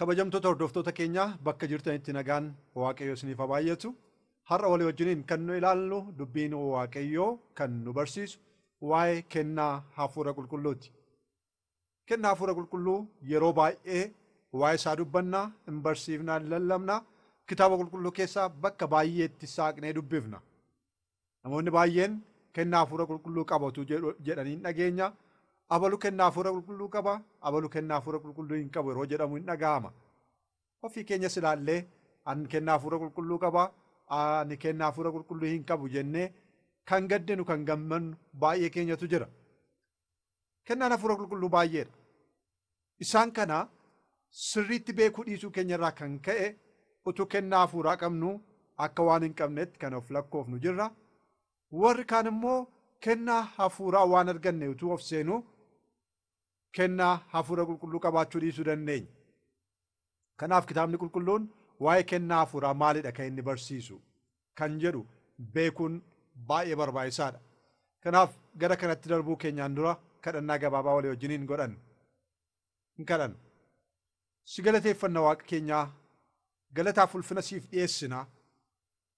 Kabajamtoota hordoftoota keenyaa bakka jirtanitti nagaan Waaqayyo isiniif haa baay'atu. Har'a walii wajjiniin kan nu ilaallu dubbiin Waaqayyoo kan nu barsiisu waa'ee kennaa Hafuura Qulqulluuti. Kennaa Hafuura Qulqulluu yeroo baay'ee waa'ee isaa dubbannaa, hin barsiifnaa, hin lallabnaa. Kitaaba Qulqulluu keessaa bakka baay'eetti saaqnee dubbifna. Namoonni baay'een kennaa Hafuura Qulqulluu qabatu jedhanii hin dhageenya. Abalu kennaa Hafuura Qulqulluu qaba, abalu kennaa Hafuura Qulqulluu hin qabu yeroo jedhamu hin dhaga'ama. Ofii keenyas ilaallee ani kennaa Hafuura Qulqulluu qaba, ani kennaa Hafuura Qulqulluu hin qabu jennee kan gaddinu kan gammannu baay'ee keenyatu jira. Kennaan Hafuura Qulqulluu baay'eedha. Isaan kana sirriitti beekuu dhiisuu keenyarraa kan ka'e utuu kennaa hafuuraa qabnu akka waan hin qabnetti kan of lakkoofnu jirra. Warri kaan immoo kennaa hafuuraa waan arganne utuu of seenu kennaa Hafuura Qulqulluu qabaachuu dhiisuu dandeenya. Kanaaf kitaabni qulqulluun waa'ee kennaa hafuuraa maalidha kan inni barsiisu kan jedhu beekuun baay'ee barbaachisaadha. Kanaaf gara kanatti darbuu keenyaan dura kadhannaa gabaabaa walii wajjiniin godhanna. Hin kadhanna. Si galateeffanna Waaqa keenyaa, galataaf ulfina siif dhiyeessina.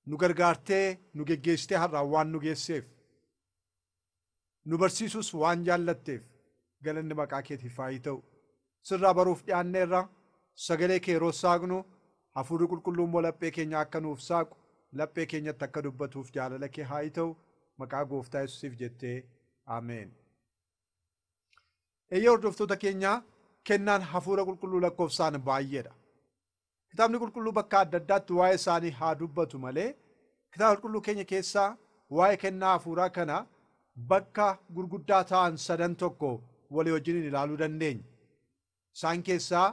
Nu gargaartee nu geggeessitee har'aan waan nu geesseef, nu barsiisuus waan jaallatteef galanni maqaa keetiif haa ta'u. Sirraa baruuf dhiyaanneerra sagalee kee yeroo saaqnu Hafuurri Qulqulluun immoo laphee keenya akka nuuf saaqu, laphee keenyatti akka dubbatuuf jaalala kee haa ta'u. Maqaa Gooftaa Yesuusiif jettee ameen. Eeyyee hordoftoota keenyaa, kennaan Hafuura Qulqulluu lakkoofsaan baay'eedha. Kitaabni Qulqulluu bakka adda addaatti waa'ee isaanii haa dubbatu malee kitaaba qulqulluu keenya keessaa waa'ee kennaa hafuuraa kana bakka gurguddaa ta'an sadan tokko walii wajjiniin ilaaluu dandeenya. Isaan keessaa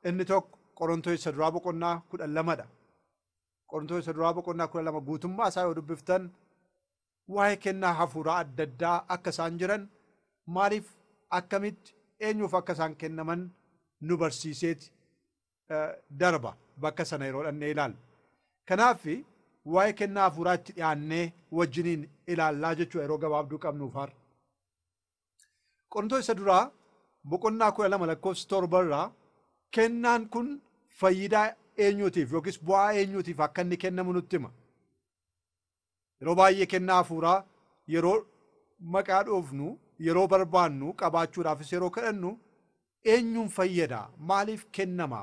inni tokko Qorontoos isa duraa boqonnaa 12dha. Qorontoos isa duraa boqonnaa 12 guutummaa isaa yoo dubbiftan waa'ee kennaa hafuuraa adda addaa akka isaan jiran, maaliif, akkamitti, eenyuuf akka isaan kennaman nu barsiiseeti darba bakka sana yeroo dhannee ilaallu. Kanaaf waa'ee kennaa hafuuraa itti dhiyaannee wajjiniin ilaallaa jechuudha yeroo gabaabduu qabnuuf har'a. Qorontoos isa duraa boqonnaa 12 lakkoofsa 7 irraa kennaan kun fayyidaa eenyuutiif yookiis bu'aa eenyuutiif akka inni kennamu nutti hima. Yeroo baay'ee kennaa hafuuraa yeroo maqaa dhoofnu, yeroo barbaannu qabaachuudhaafis yeroo kadhannu eenyuun fayyada, maaliif kennama,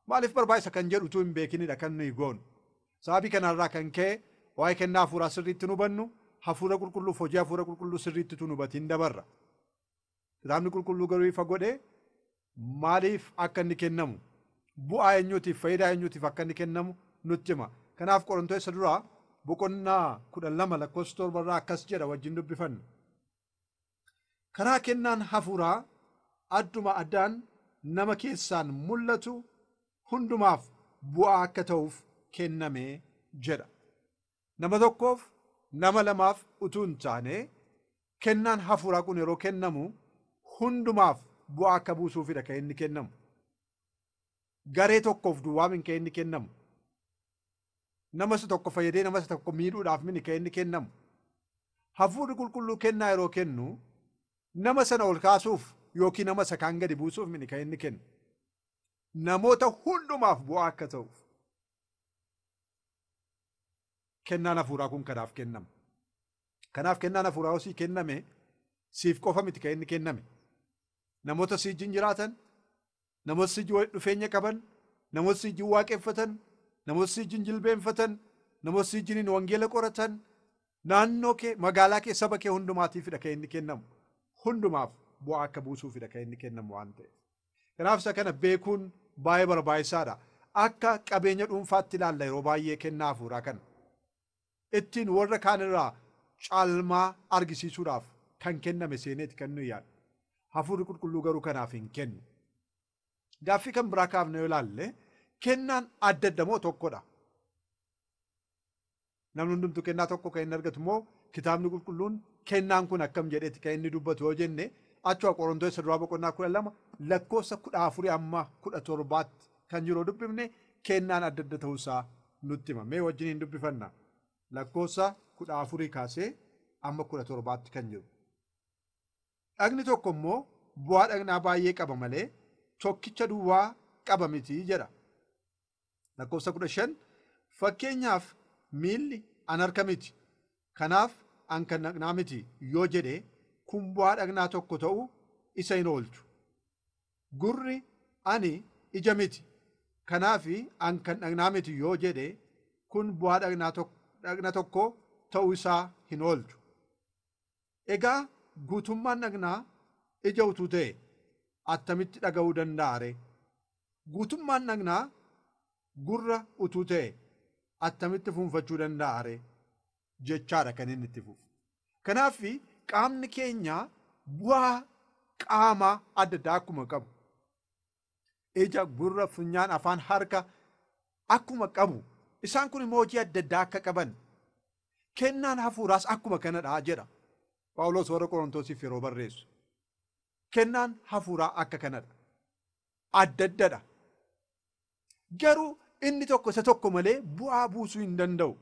maaliif barbaachisa kan jedhu utuu hin beekinidha kan nuyi goonu. Sababii kanarraa kan ka'e waa'ee kennaa hafuuraa sirriitti nu hubannu, Hafuura Qulqulluuf hojii Hafuura Qulqulluu sirriitti utuu nu hubatiin dabarra. Kitaabni Qulqulluu garuu ifa godhee maaliif akka inni kennamu, bu'aa eenyuutiif, faayidaa eenyuutiif akka inni kennamu nutti hima. Kanaaf Qorontoos isa duraa boqonnaa 12 lakkoofsa 7 irraa akkas jedha, wajjin dubbifanna. Karaa kennaan hafuuraa adduma addaan nama keessaan mul'atu hundumaaf bu'aa akka ta'uuf kenname jedha. Nama tokkoof, nama lamaaf utuu hin taane kennaan hafuuraa kun yeroo kennamu hundumaaf bu'aa akka buusuufidha kan inni kennamu. Garee tokkoof duwwaa min kan inni kennamu. Nama isa tokko fayyadee nama isa tokko miidhuudhaaf mini kan inni kennamu. Hafuurri Qulqulluu kennaa yeroo kennu nama sana ol kaasuuf yookiin nama isa kaan gadi buusuuf mini kan inni kennu. Namoota hundumaaf bu'aa akka ta'uuf. Kennaan hafuuraa kun kanaaf kennama. Kanaaf kennaan hafuuraa osii kenname siif qofa miti kan inni kenname. Namoota si wajjin jiraatan, namoota si wajjin dhufeenya qaban, namoota si wajjin waaqeffatan, namoota si wajjin jilbeenfatan, namoota si wajjin wangeela qoratan, naannoo kee, magaalaa kee, saba kee hundumaatiifidha kan inni kennamu. Hundumaaf bu'aa akka buusuufidha kan inni kennamu waan ta'eef. Kanaaf isa kana beekuun baay'ee barbaachisaadha. Akka qabeenya dhuunfaatti ilaalla yeroo baay'ee kennaa hafuuraa kana. Ittiin warra kaanirraa caalmaa argisiisuudhaaf kan kenname seeneeti kan nuyi yaadnu. Hafuurri Qulqulluu garuu kanaaf hin kennu. Gaaffii kan biraa kaafne yoo ilaalle kennaan adda adda moo tokkodha? Namni hundumtuu kennaa tokko kan inni argatu moo kitaabni qulqulluun kennaan kun akkam jedheeti kan inni dubbatu yoo jenne achuma Qorontoos isa duraa boqonnaa 12 lakkoofsa 14 amma 17tti kan jiru dubbifne kennaan adda adda ta'uusaa nutti hima. Mee wajjin hin dubbifanna. Lakkoofsa 14 kaasee amma 17tti kan jiru. Dhagni tokko immoo bu'aa dhagnaa baay'ee qaba malee tokkicha duwwaa qaba miti jedha. Lakkoofsa 15 fakkeenyaaf miilli an harka miti kanaaf an kan dhagnaa miti yoo jedhe kun bu'aa dhagnaa tokko ta'uu isa hin oolchu. Gurri ani ija miti kanaaf an kan dhagnaa miti yoo jedhe kun bu'aa dhagna tokko ta'uu isaa hin oolchu. Egaa guutummaan dhagnaa ija utuu ta'e attamitti dhaga'uu danda'a ree? Guutummaan dhagnaa gurra utuu ta'e attamitti fuunfachuu danda'a ree? Jechaadha kan inni itti fufu. Kanaaf qaamni keenya bu'aa qaamaa adda addaa akkuma qabu, ija, gurra, funyaan, afaan, harka akkuma qabu, isaan kun immoo hojii adda addaa akka qaban kennaan hafuuraas akkuma kanadha jedha Phaawulos warra Qorontosiif yeroo barreessu. Kennaan hafuuraa akka kanadha, adda addadha. Garuu inni tokko isa tokko malee bu'aa buusuu hin danda'u.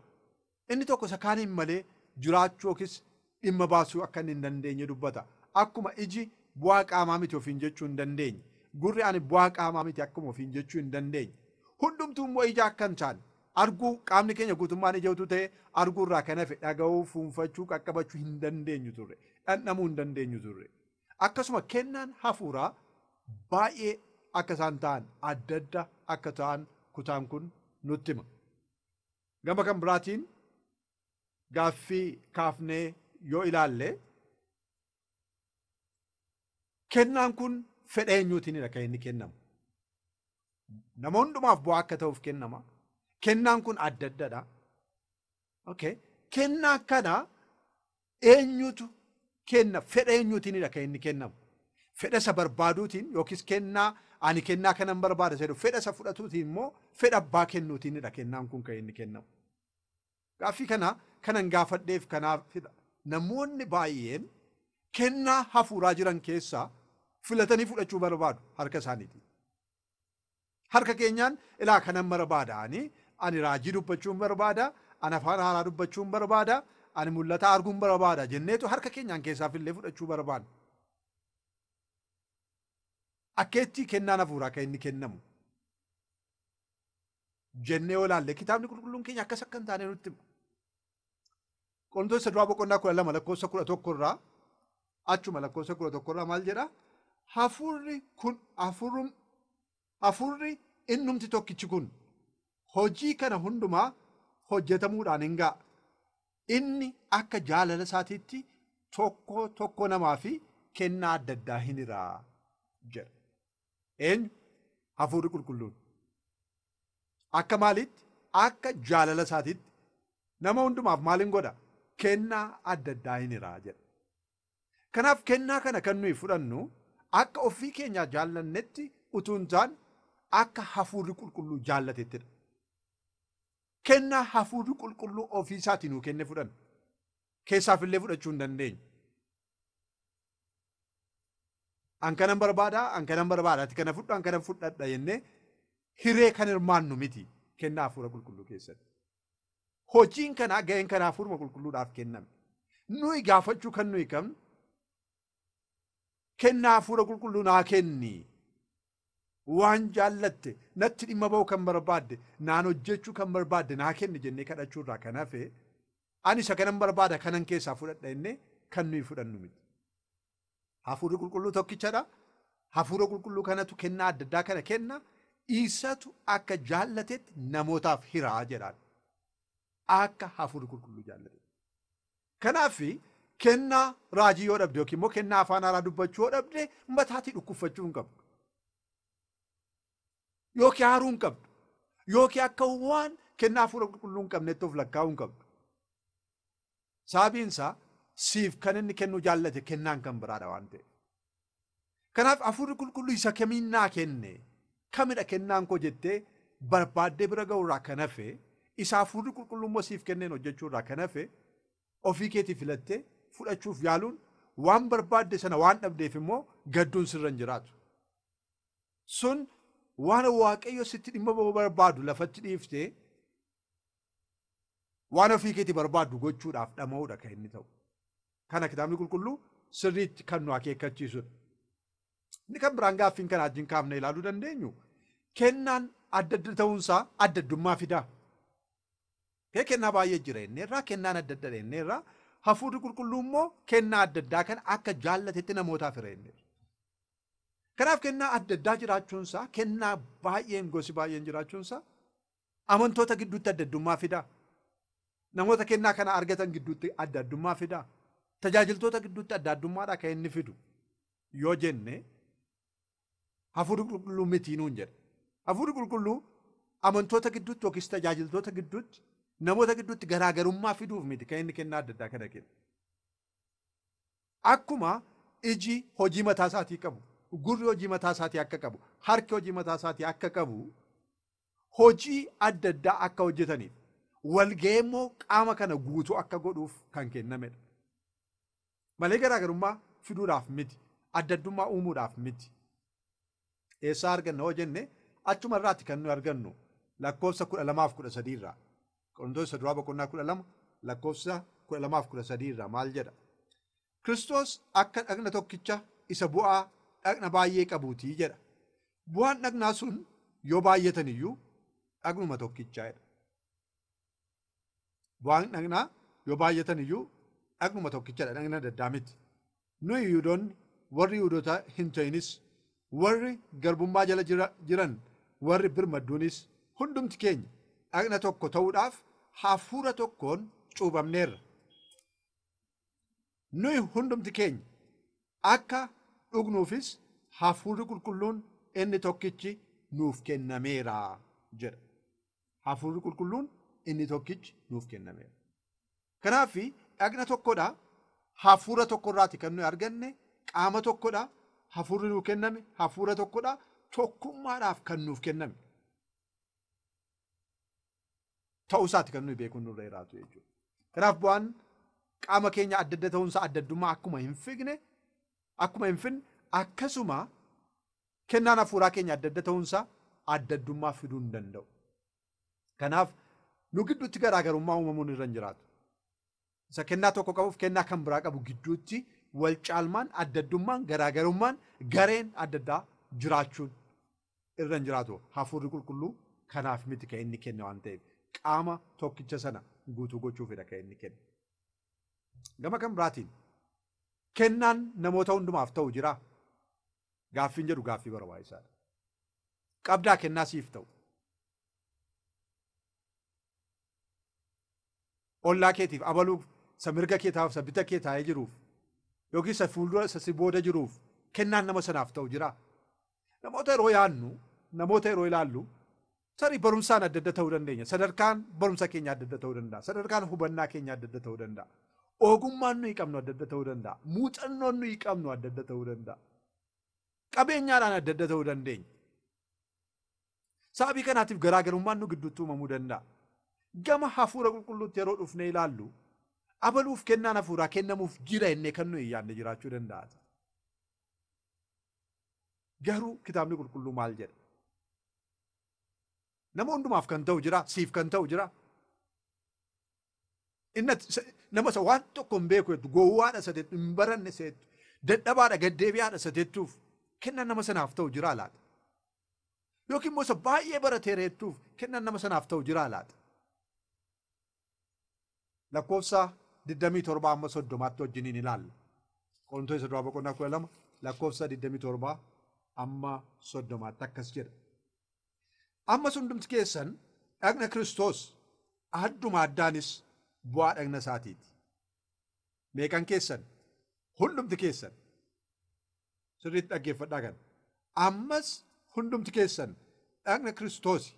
Inni tokko isa kaaniin malee jiraachuu yookiis dhimma baasuu akka inni hin dandeenye dubbata. Akkuma iji bu'aa qaamaa miti ofiin jechuu hin dandeenye, gurri ani bu'aa qaamaa miti akkuma ofiin jechuu hin dandeenye, hundumtuu immoo ija akka hin taane arguu, qaamni keenya guutummaan ija utuu ta'e arguu irraa kan hafe dhaga'uu, fuunfachuu, qaqqabachuu hin dandeenyu turre, dhandhamuu hin dandeenyu turre. Akkasuma kennaan hafuuraa baay'ee akka isaan ta'an, adda adda akka ta'an kutaan kun nutti hima. Gama kan biraatiin gaaffii kaafnee yoo ilaalle kennaan kun fedha eenyuutiinidha kan inni kennamu. Nama hundumaaf bu'aa akka ta'uuf kennama. Kennaan kun adda addadha. Okay. Kennaa kana eenyutu kenna? Fedha eenyuutiinidha kan inni kennamu. Fedha isa barbaaduutiin yookiis kennaa ani kennaa kanan barbaada jedhu fedha isa fudhatuutiin immoo fedha abbaa kennuutiinidha kennaan kun kan inni kennamu. Gaaffii kana kanan gaafadheef kanaafidha. Namoonni baay'een kennaa hafuuraa jiran keessaa filatanii fudhachuu barbaadu harka isaaniitiin. Harka keenyaan ilaa kanan barbaada, ani raajii dubbachuun barbaada, ani afaan haaraa dubbachuun barbaada, ani mul'ata arguun barbaada jenneetu harka keenyaan keessaaf illee fudhachuu barbaada. Akkeetti kennaan hafuuraa kan inni kennamu jennee yoo ilaalle kitaabni qulqulluun keenya akkas akka hin taane nutti hima. Qorontoos duraa boqonnaa 12 lakkoofsa 11 irraa achuma lakkoofsa 11 irraa maal jedha? Hafuurri kun hafuurri innumti tokkichi kun hojii kana hundumaa hojjetamuudhaan hin ga'a. Inni akka jaalala isaatiitti tokko tokko namaa fi kennaa adda addaa hin hiraa jedha. Eenyu? Hafuurri qulqulluun. Akka maaliitti? Akka jaalala isaatiitti nama hundumaaf maaliin godha? Kennaa adda addaa hin hiraa jedha. Kanaaf kennaa kana kan nuyi fudhannu akka ofii keenyaa jaallannetti utuu hin taane akka hafuurri qulqulluu jaallatettidha. Kennaa hafuurri qulqulluu ofii isaatii nuu kenne fudhanna. Keessaaf illee fudhachuu hin dandeenyu. An kanan barbaada, an kanan barbaada, ati kana fudhu, an kana fudhadha jennee hiree kan hirmaannu miti kennaa hafuura qulqulluu keessatti. Hojiin kanaa ga'een kanaa hafuuruma qulqulluudhaaf kenname. Nuyi gaafachuu kan nuyi qabnu kennaa hafuura qulqulluu naa kenni. Waan jaallatte natti dhimma ba'uu kan barbaadde naan hojjechuu kan barbaadde naa kenni jennee kadhachuu irraa kan hafe ani isa kanan barbaada kanan keessaa fudhadha jennee kan nuyi fudhannu miti. Hafuurri qulqulluu tokkichadha. Hafuura qulqulluu kanatu kennaa adda addaa kana kenna. Isatu akka jaallatetti namootaaf hiraa jedhaan. Akka hafuurri qulqulluu jaallatetti. Kanaaf kennaa raajii yoo dhabde yookiin immoo kennaa afaan haaraa dubbachuu yoo dhabde mataatii dhukkubfachuu hin qabdu. Yookiin haaruu hin qabdu. Yookiin akka waan kennaa hafuura qulqulluu hin qabnetti of lakkaa'uu hin qabdu. Sababiin isaa siif kan inni kennu jaallate kennaan kan biraadha waan ta'eef. Kanaaf hafuurri qulqulluu isa kamiin naa kenne kamidha kennaan koo jettee barbaaddee bira ga'uurraa kan hafe isa hafuurri qulqulluu immoo siif kenneen hojjechuurraa kan hafe ofii keetii filattee fudhachuuf yaaluun waan barbaadde sana waan dhabdeef immoo gadduun sirra hin jiraatu. Sun waan Waaqayyo sitti dhimma ba'uu barbaadu lafatti dhiiftee waan ofii keetii barbaaddu gochuudhaaf dhama'uudha kan inni ta'u. Kana kitaabni qulqulluu sirriitti kan nu akeekkachiisudha. Inni kan biraan gaaffiin kana wajjin kaafnee ilaaluu dandeenyu Kennaan adda adda ta'uunsaa adda addummaa fidaa. Kennaa baay'ee jira inneerraa, kennaan adda adda inneerraa, hafuurri qulqulluu immoo kennaa adda addaa kan akka jaallatetti namootaaf hira inneerra. Kanaaf kennaa adda addaa jiraachuunsaa, kennaa baay'een gosi baay'een jiraachuunsaa amantoota gidduutti adda addummaa fidaa. Namoota kennaa kana argatan gidduutti adda addummaa fidaa. Tajaajiltoota gidduutti adda addummaadha kan inni fidu yoo jenne hafuurri qulqulluu miti nuun jedha. Hafuurri qulqulluu amantoota gidduutti yookiis tajaajiltoota gidduutti namoota gidduutti garaagarummaa fiduuf miti kan inni kennaa adda addaa kana kennu. Akkuma iji hojii mataa isaatii qabu, gurri hojii mataa isaatii akka qabu, harki hojii mataa isaatii akka qabu, hojii adda addaa akka hojjetaniif walga'ee immoo qaama kana guutuu akka godhuuf kan kennamedha. Malee garaagarummaa fiduudhaaf miti, adda addummaa uumuudhaaf miti. Eessaa arganna hoo jenne achuma irraati kan nuyi argannu lakkoofsa 12 fi 13 irraa. Qorontoos isa duraa boqonnaa 12 lakkoofsa 12 fi 13 irraa maal jedha? Kiristoos akka dhagna tokkicha isa bu'aa dhagna baay'ee qabuutii jedha. Bu'aan dhagnaa sun yoo baay'atan iyyuu dhagnuma tokkichaa jedha. Bu'aan dhagnaa yoo baay'atan iyyuu dhagnuma tokkichadha, dhagna adda addaa miti. Nuyi Yihuudoonni, warri Yihuudoota hin ta'inis, warri garbummaa jala jiran, warri birmadduunis hundumti keenya dhagna tokko ta'uudhaaf hafuura tokkoon cuuphamneerra. Nuyi hundumti keenya akka dhugnuufis hafuurri qulqulluun inni tokkichi nuuf kennameera jedha. Hafuurri qulqulluun inni tokkichi nuuf kennameera. Kanaaf dhagna tokkodha, hafuura tokkorraati kan nuyi arganne, qaama tokkodha, hafuurri nuu kenname, hafuura tokkodha, tokkummaadhaaf kan nuuf kenname. Ta'uusaati kan nuyi beekuun nurra jiraatu jechuudha. Kanaaf bu'aan qaama keenya adda adda ta'uunsaa adda addummaa akkuma hin figne, akkuma hin finne, akkasuma kennaan hafuuraa keenya adda adda ta'uunsaa adda addummaa fiduu hin danda'u. Kanaaf nu gidduutti garaagarummaa uumamuun irra hin jiraatu. Isa kennaa tokko qabuuf kennaa kan biraa qabu gidduutti wal caalmaan, adda addummaan, garaagarummaan, gareen adda addaa jiraachuun irra hin jiraatu. Hafuurri qulqulluu kanaaf miti kan inni kenne waan ta'eef qaama tokkicha sana guutuu gochuufidha kan inni kenne. Gama kan biraatiin kennaan namoota hundumaaf ta'u jira. Gaaffiin jedhu gaaffii barbaachisaadha. Qabdaa kennaa siif ta'u. Ollaa keetiif abaluuf, isa mirga kee taa'uuf, isa bita kee taa'ee jiruuf yookiin isa fuuldura, isa si booda jiruuf kennaan nama sanaaf ta'u jira. Namoota yeroo yaadnu, namoota yeroo ilaallu, tarii barumsaan adda adda ta'uu dandeenya. Sadarkaan barumsa keenya adda adda ta'uu danda'a. Sadarkaan hubannaa keenya adda adda ta'uu danda'a. Ogummaan nuyi qabnu adda adda ta'uu danda'a. Muuxannoon nuyi qabnu adda adda ta'uu danda'a. Qabeenyaadhaan adda adda ta'uu dandeenya. Sababii kanaatiif garaagarummaan nu gidduutti uumamuu danda'a. Gama hafuura qulqulluutti yeroo dhufnee ilaallu, abaluuf kennaan hafuuraa kennamuuf jira innee kan nuyi yaadne jiraachuu danda'a. Garuu kitaabni qulqulluu maal jedha? Nama hundumaaf kan ta'u jira, siif kan ta'u jira. Inni nama isa waan tokko hin beeku jettu, gowwaadha isa jettu, hin baranne isa jettu, dadhabaadha, gaddeebi'aadha isa jettuuf kennaan nama sanaaf ta'u jira laata? Yookiin immoo isa baay'ee barateera jettuuf kennaan nama sanaaf ta'u jira laata? Lakkoofsa 27 amma 30tti wajjiniin ilaalla. Qorontoos isa duraa boqonnaa 12 lakkoofsa 27 amma 30tti akkas jedha. Ammas hundumti keessan dhagna Kiristoos adduma addaanis bu'aa dhagna isaatiiti. Meeqan keessan? Hundumti keessan. Sirriitti dhaggeeffadhaa kana. Ammas hundumti keessan dhagna Kiristoos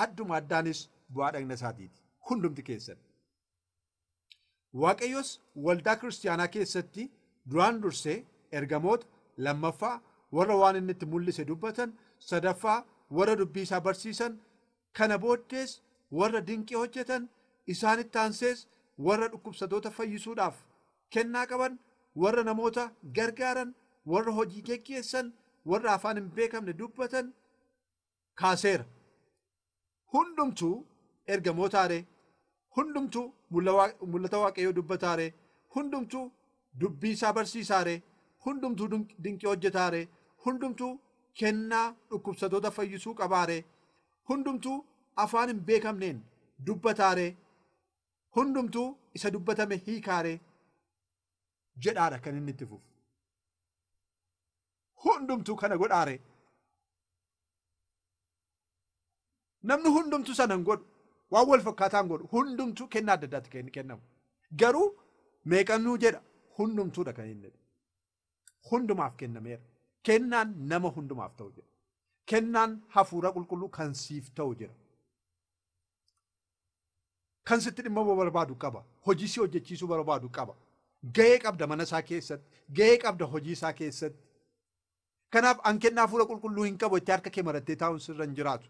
adduma addaanis bu'aa dhagna isaatiiti. Hundumti keessan. Waaqayyos waldaa kiristaanaa keessatti duraan dursee ergamoota, lammaffaa warra waan inni itti mul'ise dubbatan, sadaffaa warra dubbii isaa barsiisan, kana booddees warra dinqii hojjetan, isaanitti aansees warra dhukkubsatoota fayyisuudhaaf kennaa qaban, warra namoota gargaaran, warra hojii geggeessan, warra afaan hin beekamne dubbatan kaaseera. Hundumtuu ergamootaaree, hundumtuu mul'ata Waaqayyoo dubbataaree, hundumtuu dubbii isaa barsiisaaree, hundumtuu dinqii hojjetaaree, hundumtuu kennaa dhukkubsattoota fayyisuu qabaaree? Hundumtuu afaan hin beekamneen dubbataaree? Hundumtuu isa dubbatame hiikaaree? Jedhaadha kan inni itti fufu. Hundumtuu kana godhaaree? Namni hundumtuu sana hin godhu, waan wal fakkaataa hin godhu, hundumtuu kennaa adda addaatti kan inni kennamu. Garuu meeqannuu jedha, hundumtuudha kan inni jedhu. Hundumaaf kennameera. Kennaan nama hundumaaf ta'u jira. Kennaan hafuura qulqulluu kan siif ta'u jira. Kan sitti dhimma barbaadu qaba. Hojii si hojjechiisuu barbaadu qaba. Gahee qabda mana isaa keessatti, gahee qabda hojii isaa keessatti. Kanaaf an kennaa hafuura qulqulluu hin qabu itti harka kee marattee taa'uun sirra hin jiraatu.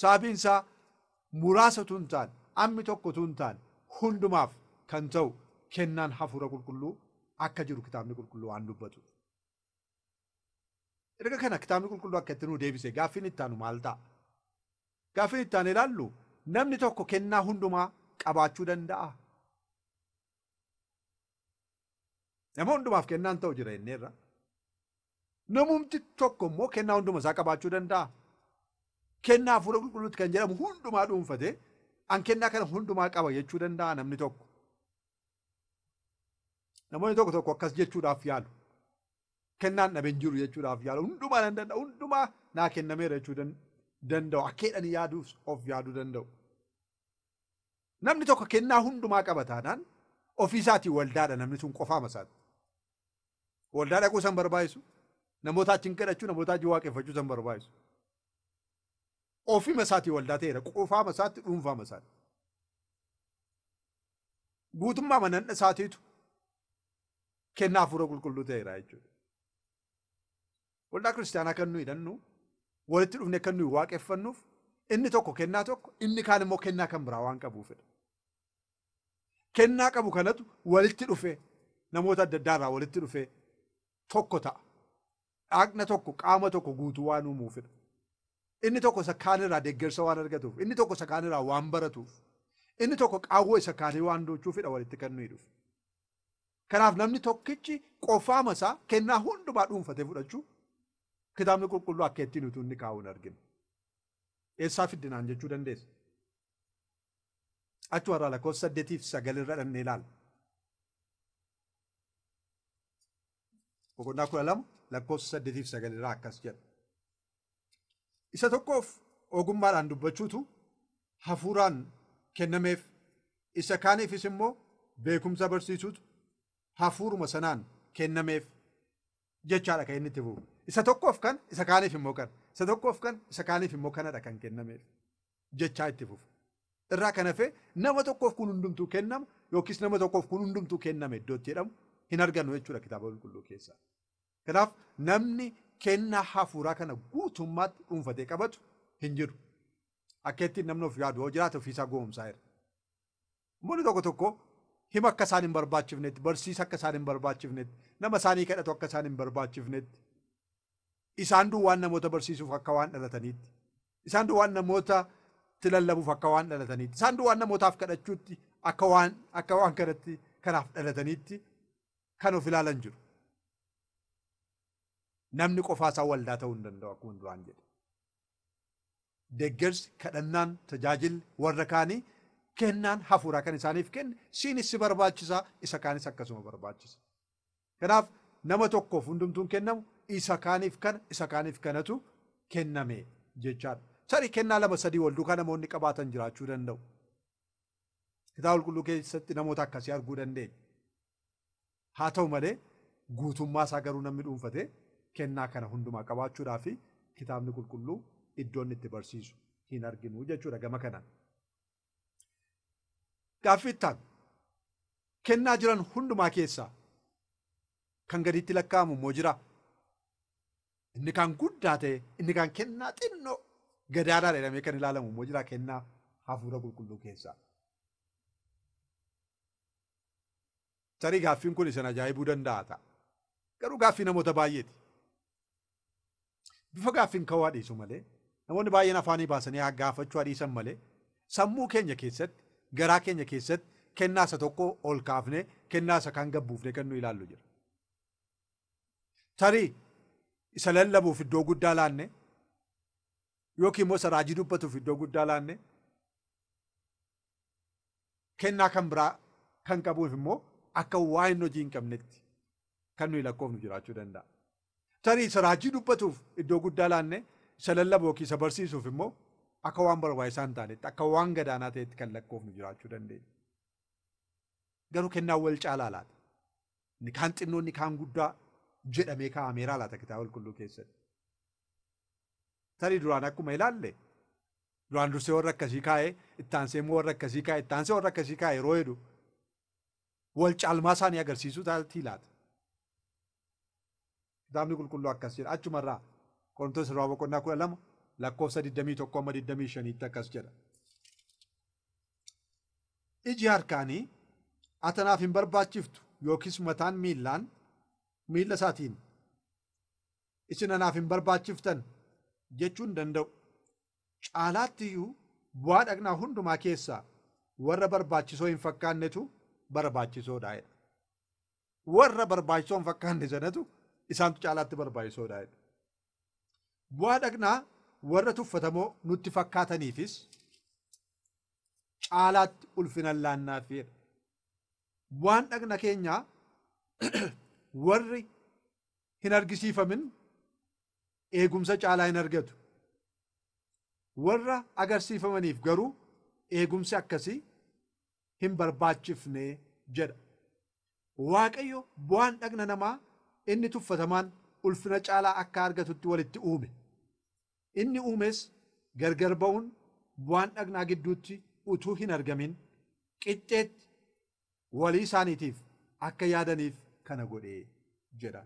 Sababiin isaa muraasa utuu hin taane, ammi tokko utuu hin taane, hundumaaf kan ta'u kennaan hafuura qulqulluu akka jiru kitaabni qulqulluu waan dubbatu. Erga kana kitaabni qulqulluu akka itti nuu deebise gaaffiin itti aanu maal ta'a? Gaaffiin itti aanu ilaallu namni tokko kennaa hundumaa qabaachuu danda'a? Nama hundumaaf kennaan ta'u jira inneerra. Namumti tokko immoo kennaa hunduma isaa qabaachuu danda'a? Kennaa hafuura qulqulluutti kan jedhamu hundumaa dhuunfatee an kennaa kana hundumaa qaba jechuu danda'a namni tokko? Namoonni tokko tokko akkas jechuudhaaf yaalu. Kennaan dhabeen jiru jechuudhaaf yaalu. Hundumaa nan danda'a, hundumaa naa kennameera jechuu danda'u. Akka jedhanii yaaduuf of yaaduu danda'u. Namni tokko kennaa hundumaa qaba taanaan ofii isaatii waldaadha namni sun qofaama isaati. Waldaa dhaquu san barbaachisu, namoota achiin kadhachuu, namoota achiin waaqeffachuu san barbaachisu. Ofiima isaatii waldaa ta'eera, qofaama isaatti, dhuunfaama isaatti. Guutummaa mananna isaatiitu kennaa hafuura qulqulluu ta'eera jechuudha. Waldaa kiristaanaa kan nuyi hidhannu, walitti dhufne kan nuyi waaqeffannuuf, inni tokko kennaa tokko, inni kaan immoo kennaa kan biraa waan qabuufidha. Kennaa qabu kanatu walitti dhufe, namoota adda addaa irraa walitti dhufe tokko ta'a. Dhaqna tokko, qaama tokko guutuu waan uumuufidha. Inni tokko isa kaan irraa deeggarsa waan argatuuf, inni tokko isa kaan irraa waan baratuuf, inni tokko qaawwa isa kaanii waan doochuufidha walitti kan nuyi dhufe. Kanaaf namni tokkichi qofaama isaa kennaa hundumaa dhuunfatee fudhachuu kitaabni qulqulluu akka ittiin utuu inni kaa'u hin arginu. Eessaa fiddinaan jechuu dandeessa? Achi warraa lakkoofsa 8 fi 9 irra dhannee ilaalla. Boqonnaa 12 lakkoofsa 8 fi 9 irraa akkas jedha. Isa tokkoof ogummaadhaan dubbachuutu hafuuraan kennameef, isa kaaniifis immoo beekumsa barsiisuutu hafuuruma sanaan kennameef jechaadha kan inni itti fufu. Isa tokkoof kan, isa kaaniif immoo kan, isa tokkoof kan, isa kaaniif immoo kanadha kan kennameef jechaa itti fufu. Irraa kan hafe nama tokkoof kun hundumtuu kennama yookiis nama tokkoof kun hundumtuu kenname iddootti jedhamu hin argannu jechuudha kitaaba qulqulluu keessaa. Kanaaf namni kennaa hafuuraa kana guutummaatti dhuunfatee qabatu hin jiru. Akka ittiin namni of yaadu yoo jiraate ofiisaa goomsaa jira. Namoonni tokko tokko hima akka isaan hin barbaachifnetti, barsiisa akka isaan hin barbaachifnetti, nama isaanii kadhatu akka isaan hin barbaachifnetti, isaan duwwaan namoota barsiisuuf akka waan dhalataniitti, isaan duwwaan namoota itti lallabuuf akka waan dhalataniitti, isaan duwwaan namootaaf kadhachuutti akka waan kanatti kanaaf dhalataniitti kan of ilaalan jiru. Namni qofaa isaa waldaa ta'uu hin danda'u akkuma duraan jedhe. Deeggarsi, kadhannaan, tajaajilli warra kaanii kennaan hafuuraa kan isaaniif kenne siinis si barbaachisa, isa kaanis akkasuma barbaachisa. Kanaaf nama tokkoof hundumtuun kennamu isa kaaniif kana, isa kaaniif kanatu kenname jechaadha. Tarii kennaa 2 3 wal duukaa namoonni qabaatan jiraachuu danda'u. Kitaaba qulqulluu keessatti namoota akkasii arguu dandeenya. Haa ta'u malee guutummaa isaa garuu namni dhuunfatee kennaa kana hundumaa qabaachuudhaa fi kitaabni qulqulluu iddoon itti barsiisu hin arginu jechuudha gama kanaan. Gaaffii itti aanu kennaa jiran hundumaa keessaa kan gaditti lakkaa'amu immoo jira. Inni kan guddaa ta'e, inni kan kennaa xinnoo gadaanaa jedhamee kan ilaalamu immoo jira kennaa hafuura qulqulluu keessaa. Tarii gaaffiin kun isin ajaa'ibuu danda'a ta'a. Garuu gaaffii namoota baay'eeti. Bifa gaaffiin ka'uu dhiisu malee, namoonni baay'een afaanii baasanii gaafachuu dhiisan malee, sammuu keenya keessatti, garaa keenya keessatti kennaa isa tokko ol kaafnee, kennaa isa kaan gabbuufnee kan nu ilaallu jira. Tarii Isa lallabuuf iddoo guddaa laanne yookiin immoo isa raajii dubbatuuf iddoo guddaa laanne kennaa kan biraa kan qabuuf immoo akka waa hin hojii hin qabnetti kan nuyi lakkoofnu jiraachuu danda'a. Tarii isa raajii dubbatuuf iddoo guddaa laanne isa lallabu yookiin isa barsiisuuf immoo akka waan barbaachisaa hin taanetti akka waan gadaanaa ta'etti kan lakkoofnu jiraachuu dandeenya. Garuu kennaan wal caalaa laata? Inni kaan xinnoo inni kaan guddaa jedhamee kaa'ameera laata kitaaba qulqulluu keessatti? Tarii duraan akkuma ilaalle duraan dursee warra akkasii kaa'ee ittaansee immoo warra akkasii kaa'e ittaansee warra akkasii kaa'e yeroo jedhu wal caalmaa isaanii agarsiisuu taatii laata? Kitaabni qulqulluu akkas jedha. Achumarraa Qorontos irraa boqonnaa 12 lakkoofsa 21 amma 25tti akkas jedha. Iji harkaanii atanaaf hin barbaachiftu yookiis mataan miilla isaatiin isin anaaf hin barbaachiftan jechuu hin danda'u. Caalaatti iyyuu bu'aa dhaqnaa hundumaa keessaa warra barbaachisoo hin fakkaannetu barbaachisoodha jedha. Warra barbaachisoo hin fakkaanne sanatu isaantu caalaatti barbaachisoodha jedha. Bu'aa dhaqnaa warra tuffatamoo nutti fakkaataniifis caalaatti ulfina laannaaf jedha. Bu'aan dhaqna keenyaa warri hin argisiifamin eegumsa caalaa hin argatu. Warra agarsiifamaniif garuu eegumsi akkasii hin barbaachifne jedha. Waaqayyo bu'aan dhaqna namaa inni tuffatamaan ulfina caalaa akka argatutti walitti uume. Inni uumes gargar ba'uun bu'aan dhaqnaa gidduutti utuu hin argamin qixxeetti walii isaaniitiif akka yaadaniif kana godhee jedha.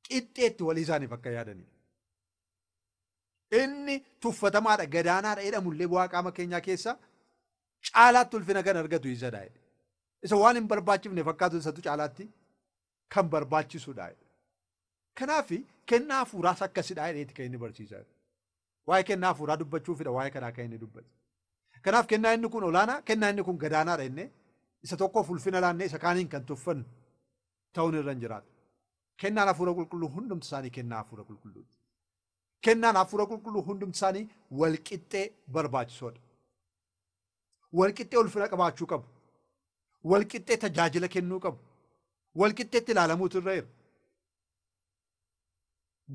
Qixxeetti walii isaaniif akka yaadaniif. Inni tuffatamaadha gadaanaadha jedhamullee bu'aa qaama keenyaa keessa caalaatti ulfina kan argatu isadha jedhe. Isa waan hin barbaachifne fakkaatu isatu caalaatti kan barbaachisudha jedhe. Kanaaf kennaa hafuuraas akkasidha jedheeti kan inni barsiisaa. Waa'ee kennaa hafuuraa dubbachuufidha waa'ee kanaa kan inni dubbate. Kanaaf kennaa inni kun olaanaa kennaa inni kun gadaanaadha jennee isa tokkoof ulfina laannee isa kaaniin kan tuffannu ta'uun irra hin jiraatu. Kennaan hafuura qulqulluu hundumti isaanii kennaa hafuura qulqulluuti. Kennaan hafuura qulqulluu hundumti isaanii walqixxee barbaachisoodha. Walqixxee ulfina qabaachuu qabu. Walqixxee tajaajila kennuu qabu. Walqixxeetti ilaalamuutu irra jira.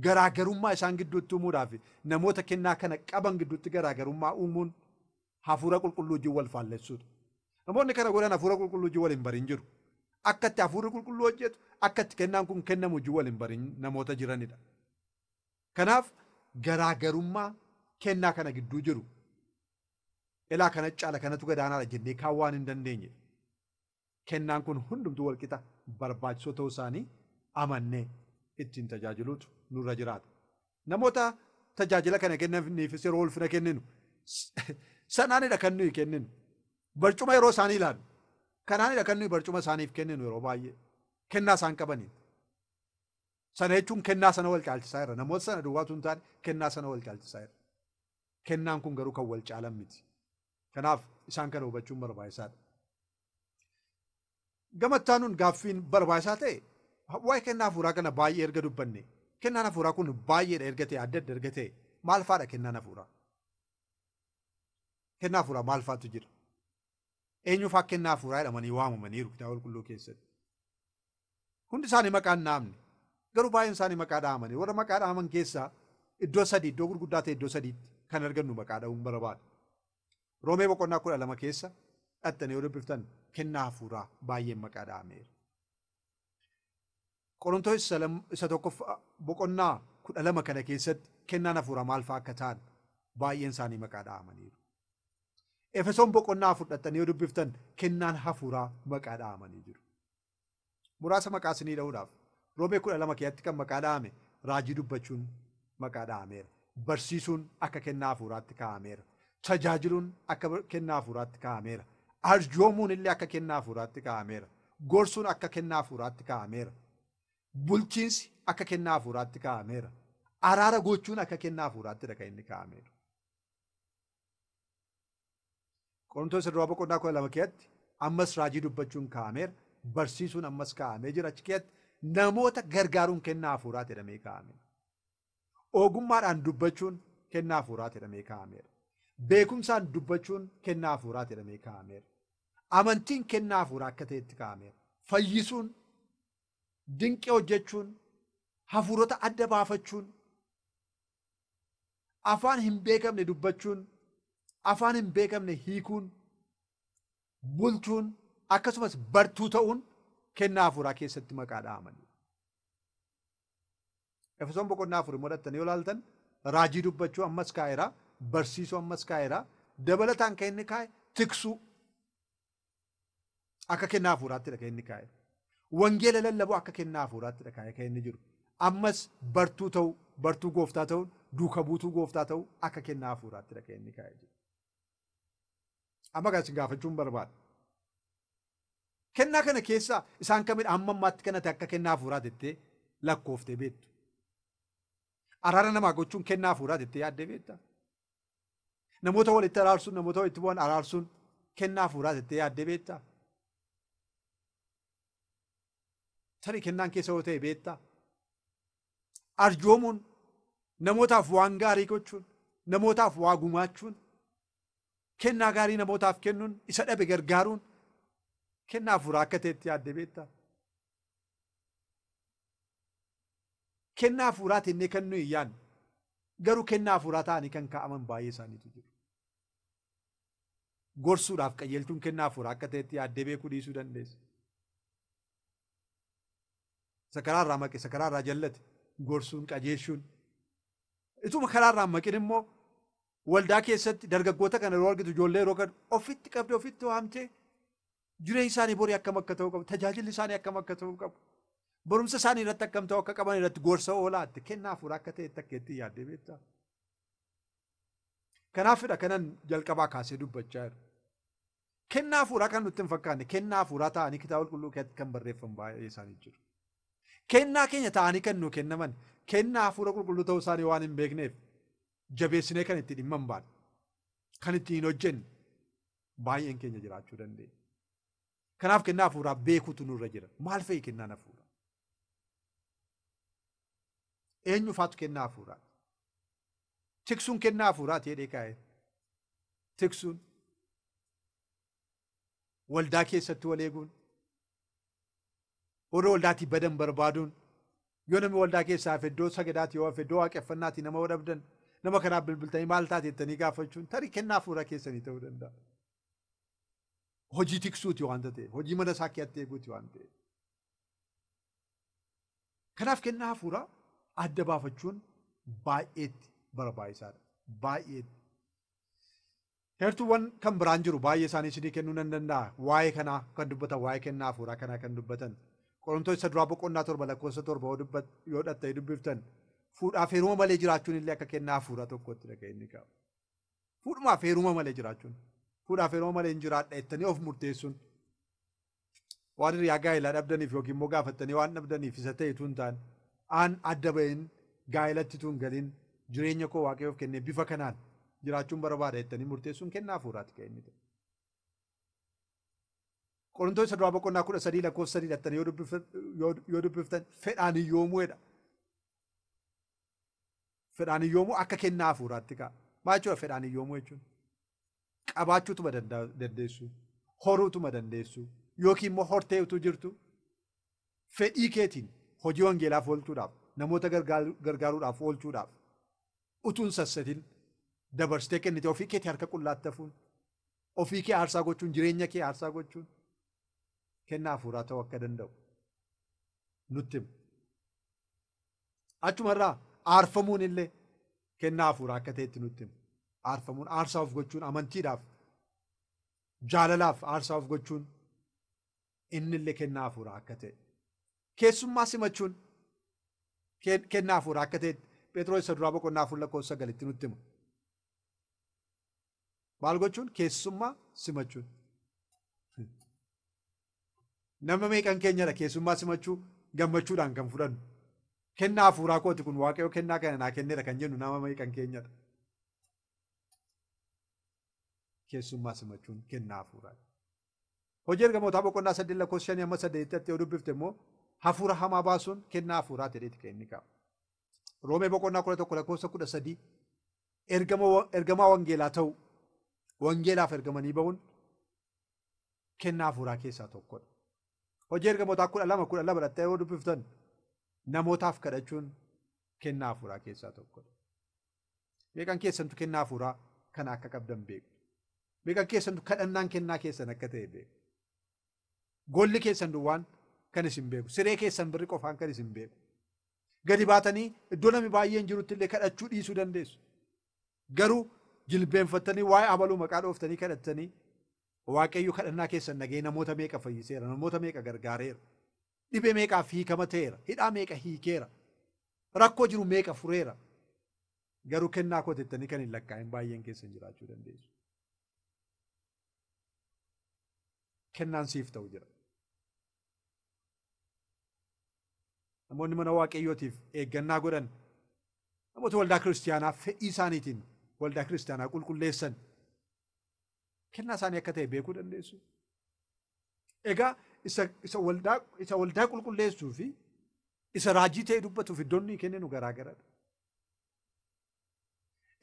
Garaagarummaa isaan gidduutti uumuudhaaf namoota kennaa kana qaban gidduutti garaagarummaa uumuun hafuura qulqulluu wajjin wal faallessuudha. Namoonni kana godhan hafuura qulqulluu wajjin wal hin barin jiru. Akka itti hafuurri qulqulluu hojjetu, akka itti kennaan kun kennamu wajjin wal hin barin namoota jiranidha. Kanaaf garaagarummaa kennaa kana gidduu jiru ilaa kana caala kanatu gadaanaadha jennee kaan waan hin dandeenye. Kennaan kun hundumtuu walqixa barbaachisoo ta'uu isaanii amannee ittiin tajaajiluutu nurra jiraata. Namoota tajaajila kana kennaniifis yeroo ulfina kenninu sanaanidha kan nuyi kenninu. Barcuma yeroo isaanii ilaalu kanaanidha kan nuyi barcuma isaaniif kenninu yeroo baay'ee kennaa isaan qabaniin. Sana jechuun kennaa sana wal caalchisaa jira. Namoota sana duwwaatu hin taane kennaa sana wal caalchisaa jira. Kennaan kun garuu kan wal caalan miti. Kanaaf isaan kana hubachuun barbaachisaadha. Gamattaanuun gaaffiin barbaachisaa ta'e waa'ee kennaa hafuuraa kana baay'ee erga dubbanne kennaan hafuuraa kun baay'eedha erga ta'e adda adda erga ta'e maal faadha kennaan hafuuraa? Kennaa hafuuraa maal faatu jira? Eenyuufaa kennaa hafuuraa jedhamanii waamamaniiru kitaaba qulqulluu keessatti? Hundi isaanii maqaan dhahamne garuu baay'een isaanii maqaa dhahamanii warra maqaa dhahaman keessaa iddoo sadii iddoo gurguddaa ta'e iddoo sadiitti kan argannu maqaa dha'uun barbaada. Roomee boqonnaa 12 keessa dhattanii yoo dubbiftan kennaa hafuuraa baay'een maqaa dhahameera. Qorontoos isa tokkoffaa boqonnaa 12 kana keessatti kennaan hafuuraa maal fa'aa akka ta'an baay'een isaanii maqaa dhahamaniiru. Efesoon boqonnaa 4 dhattanii yoo dubbiftan kennaan hafuuraa maqaa dhahamanii jiru. Muraasa maqaa isinii dha'uudhaaf Roomee 12 keessatti kan maqaa dhahame raajii dubbachuun maqaa dhahameera. Barsiisuun akka kennaa hafuuraatti kaa'ameera. Tajaajiluun akka kennaa hafuuraatti kaa'ameera. Arjoomuun illee akka kennaa hafuuraatti kaa'ameera. Gorsuun akka kennaa hafuuraatti kaa'ameera. Bulchiinsi akka kennaa hafuuraatti kaa'ameera. Araara gochuun akka kennaa hafuuraattidha kan inni kaa'ameera. Qorontoos duraa boqonnaa 12 keessatti ammas raajii dubbachuun kaa'ameera. Barsiisuun ammas kaa'amee jira achi keessatti. Namoota gargaaruun kennaa hafuuraa jedhamee kaa'ameera. Ogummaadhaan dubbachuun kennaa hafuuraa jedhamee kaa'ameera. Beekumsaan dubbachuun kennaa hafuuraa jedhamee kaa'ameera. Amantiin kennaa hafuuraa akka ta'etti kaa'ameera. Fayyisuun, dinqii hojjechuun, hafuurota adda baafachuun, afaan hin beekamne dubbachuun, afaan hin beekamne hiikuun, bulchuun, akkasumas bartuu ta'uun kennaa hafuuraa keessatti maqaa dha'amanii. Efesoon boqonnaa 4 immoo dhattanii yoo ilaaltan raajii dubbachuu ammas kaa'eera, barsiisuu ammas kaa'eera, dabalataan kan inni kaa'e tiksuu akka kennaa hafuuraattidha kan inni kaa'e. Wangeela lallabuu akka kennaa hafuuraattidha kan inni jiru. Ammas bartuu ta'uu, bartuu gooftaa ta'uun, duuka buutuu gooftaa ta'uu akka kennaa hafuuraattidha kan inni kaa'e jiru. Amma kan isin gaafachuun barbaada. Kennaa kana keessaa isaan kamidha amma ammaatti kanatti akka kennaa hafuuraa jettee lakkooftee beektu? Araara namaa gochuun kennaa hafuuraa jettee yaaddee beektaa? Namoota walitti araarsuun, namoota walitti bu'an araarsuun kennaa hafuuraa jettee yaaddee beektaa? Tarii kennaan keessa yoo ta'e beektaa? Arjoomuun, namootaaf waan gaarii gochuun, namootaaf waa gumaachuun, kennaa gaarii namootaaf kennuun, isa dhabe gargaaruun kennaa hafuuraa akka ta'etti yaaddee beektaa? Kennaa hafuuraa jennee kan nuyi yaadnu garuu kennaa hafuuraa ta'anii kan kaa'aman baay'ee isaaniitu jiru. Gorsuudhaaf qajeelchuun kennaa hafuuraa akka ta'etti yaaddee beekuu dhiisuu dandeessa. Isa karaarraa maqe, isa karaarraa jallate gorsuun, qajeelchuun. Ituma karaarraa maqin immoo waldaa keessatti dargaggoota kana yeroo argitu, ijoollee yeroo kan ofitti qabdee ofitti waamtee jireenyi isaanii borii akkam akka ta'uu qabu, tajaajilli isaanii akkam akka ta'uu qabu, barumsa isaanii irratti akkam ta'uu akka qaban irratti gorsa oolaatti kennaa hafuuraa akka ta'etti akka itti yaaddee beektaa? Kanaafidha kanan jalqabaa kaasee dubbachaa jiru. Kennaa hafuuraa kan nutti hin fakkaanne kennaa hafuuraa ta'anii kitaaba qulqulluu keessatti kan barreeffaman baay'ee isaanii jiru. Kennaa keenya ta'anii kan nuu kennaman kennaa hafuura qulqulluu ta'uu isaanii waan hin beekneef jabeessinee kan itti dhimma hin baanne, kan ittiin hin hojjenne baay'een keenya jiraachuu dandeenya. Kanaaf kennaa hafuuraa beekuutu nurra jira. Maal fa'i kennaan hafuuraa? Eenyufaatu kennaa hafuuraa? Tiksuun kennaa hafuuraati jedhee kaa'e. Tiksuun waldaa keessatti wal eeguun, warra waldaatii badan barbaaduun, yoo namni waldaa keessaa hafe iddoo sagadaatii yoo hafe iddoo waaqeffannaatii nama dhabdan nama kanaaf bilbiltanii maal taate jettanii gaafachuun tarii kennaa hafuuraa keessanii ta'uu danda'a. Hojii tiksuuti waanta ta'eef, hojii mana isaa keessatti eeguuti waan ta'eef. Kanaaf kennaa hafuuraa adda baafachuun baay'eetti barbaachisaadha. Baay'eetti. Heertuuwwan kan biraan jiru baay'ee isaanii isinii kennuu nan danda'a. Waa'ee kanaa kan dubbatan, waa'ee kennaa hafuuraa kanaa kan dubbatan. Qorontoos isa duraa boqonnaa 7 lakkoofsa 7 yoo dhattanii dubbiftan fuudhaaf heeruma malee jiraachuun illee akka kennaa hafuuraa tokkotti dha kan inni qabu. Fuudhumaaf heeruma malee jiraachuun, fuudhaaf heeruma malee hin jiraadha jettanii of murteessuun waan hiriyaa gaa'elaa dhabdaniif yookiin immoo gaafattanii waan dhabdaniif isa ta'etu hin taane aan adda baheen gaa'elatti tun galiin jireenya koo Waaqayyoof kennee bifa kanaan jiraachuun barbaada jettanii murteessuun kennaa hafuuraati kan inni ta'u. Qorontoos isa duraa boqonnaa 13 lakkoofsa 3 dhattanii yoo dubbiftan fedhaan hiyyoomuu jedha. Fedhaan hiyyoomuu akka kennaa hafuuraatti ka'a. Maal jechuudha fedhaan hiyyoomuu jechuun? Qabaachuutuma dandeessu, horuutuma dandeessu, yookiin immoo hortee utuu jirtu fedhii keetiin hojii wangeelaaf oolchuudhaaf, namoota gargaaruudhaaf oolchuudhaaf utuu hin sassatin dabarsitee kennite ofii keetii harka qullaatti hafuun, ofii kee aarsaa gochuun, jireenya kee aarsaa gochuun kennaa hafuuraa ta'uu akka danda'u nutti hima. Achumarraa aarfamuun illee kennaa hafuuraa akka ta'etti nutti hima. Aarfamuun, aarsaa of gochuun, amantiidhaaf, jaalalaaf aarsaa of gochuun inni illee kennaa hafuuraa akka ta'e. Keessummaa simachuun kennaa hafuuraa akka ta'etti Phexros isa duraa boqonnaa 4 lakkoofsa 9 nutti hima. Maal gochuun? Keessummaa simachuun. Nama meeqan keenyadha keessummaa simachuu gammachuudhaan kan fudhannu? Kennaa hafuuraa kooti kun Waaqayyo kennaa kana naa kenneera kan jennu nama meeqan keenyadha? Keessummaa simachuun kennaa hafuuraati. Hojii ergamootaa boqonnaa 8 lakkoofsa 5 amma 8 yoo dubbifte immoo Hafuura hamaa baasuun kennaa hafuuraa ta'eeti kan inni qabu. Roomee boqonnaa 11 lakkoofsa 13 ergamaa wangeelaa ta'u, wangeelaaf ergamanii ba'uun kennaa hafuuraa keessaa tokkodha. Hojii ergamootaa 12:12 dhattee yeroo dubbiftan namootaaf kadhachuun kennaa hafuuraa keessaa tokkodha. Meeqan keessantu kennaa hafuuraa kana akka qabdan beeku? Meeqan keessantu kadhannaan kennaa keessan akka ta'e beeku? Golli keessan duwwaan kan isin beeku, siree keessan birri qofaan kan isin beeku. Gadi baatanii iddoo namni baay'een jirutti illee kadhachuu dhiisuu dandeessu. Garuu jilbeenfattanii waa'ee abaluu maqaa dhooftanii kadhattanii Waaqayyo kadhannaa keessan dhaga'ee namoota meeqa fayyiseera, namoota meeqa gargaareera, dhibee meeqaaf hiikama ta'eera, hidhaa meeqa hiikeera, rakkoo jiru meeqa fureera. Garuu kennaa koo jettanii kan hin lakkaa'in baay'een keessan jiraachuu dandeessu. Kennaan siif ta'u jira. Namoonni mana Waaqayyootiif eeggannaa godhan, namoota waldaa kiristiyaanaa fedhii isaaniitiin waldaa kiristiyaanaa qulqulleessan, kennaa isaanii akka ta'e beekuu dandeessu. Egaa isa waldaa qulqulleessuu fi isa raajii ta'e dubbatuuf iddoon nuyi kenninu garaagaradha.